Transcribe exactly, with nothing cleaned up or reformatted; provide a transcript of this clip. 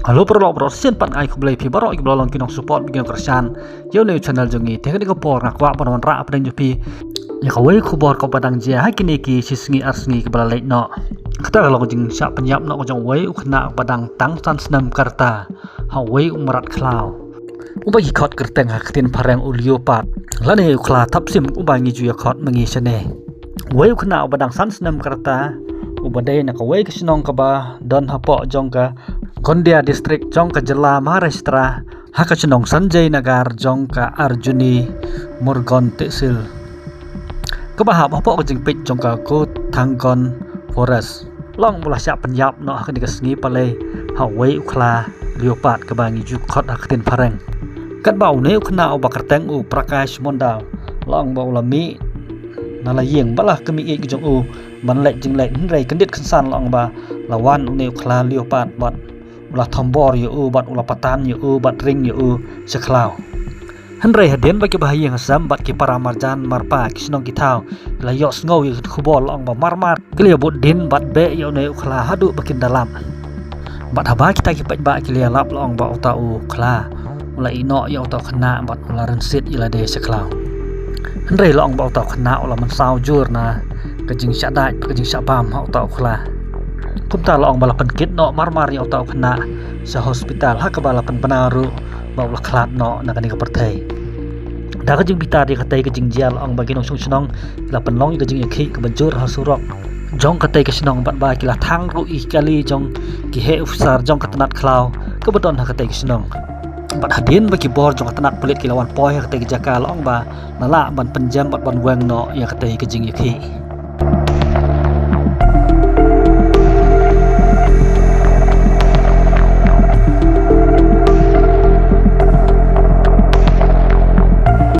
Hello paralok, baroh shisien pat nga ai khublei phi baroh kiba la long ki nongsupport, ki nongkyrshan ïa une u channel jong ngi. Te ha kane ka por nga kwah ban wanrah hapdeng jong phi ïa kawei ka khubor kaba dang jia ha kine ki shisngi arsngi kiba la leit noh. Kata ka long ka jingshah pynïap noh ka jong uwei u khynnah uba dang tang san snem ka rta ha uwei u mrad khlaw uba ki khot kyrteng ha ka ktien phareng u leopard, lane u khla thapsim uba ngi ju ïa khot ma ngi shane. Uwei u khynnah uba dang san snem ka rta uba dei na kawei ka shnong kaba don hapoh jong ka Gondia District jong ka jylla Maharashtra, ha ka shnong Sanjay Nagar jong ka Arjuni Murgon Tehsil, kaba hap hapoh ka jingpeit jong ka Kothangon Forest, la ong ba u la shah pynïap noh ha kane ka sngi palei ha uwei u khla leopard kaba ngi ju khot ha ka ktien phareng. Katba une u khynnah uba kyrteng u Prakash Mondal, la ong ba u la mih na la ïing ba la ka mih ïeit ka jong u ban leit jingleit, hynrei kyndit kynsan la ong ba la wan une u khla leopard bad u la thombor ïa u bad u la patan ïa u bad ring ïa u sha khlaw. Hynrei hadien ba ki bahaïing hasem bad ki para marjan marpa ki shnong ki thaw ki la ïohsngew ïa ka khubor, la ong ba marmar ki la ïa bud dien bad beh ïa une u khla haduh ba kin da lap. Bad haba kita ki paidbah ki la ïa lap, la ong ba uta u khla u la ïeh noh ïa uta u khynnah bad u la rynsied ïa lade sha khlaw. Hynrei la ong ba uta u khynnah u la mynsaw jur na ka jingshah dait bad ka jingshah bam ha uta u khla. Kumta la ong ba la pynkit noh marmar ïa uta u khynnah sha hospital, ha kaba la pynbna ruh ba u la khlad noh na kane ka pyrthei. Da ka jingbitar ïa katei ka jingjia, la ong ba ki nongshong shnong ki la pynlong ïa ka jingïakhih kaba jur ha surok jong katei ka shnong bad ba ki la thang ruh ïa ki kali jong ki heh officer jong ka tnat khlaw kaba don ha katei ka shnong. Bad hadien ba ki bor jong ka tnat pulit ki la wan poi ha katei ka jaka, la ong ba la lah ban pynjem bad ban weng noh ïa katei ka jingïakhih.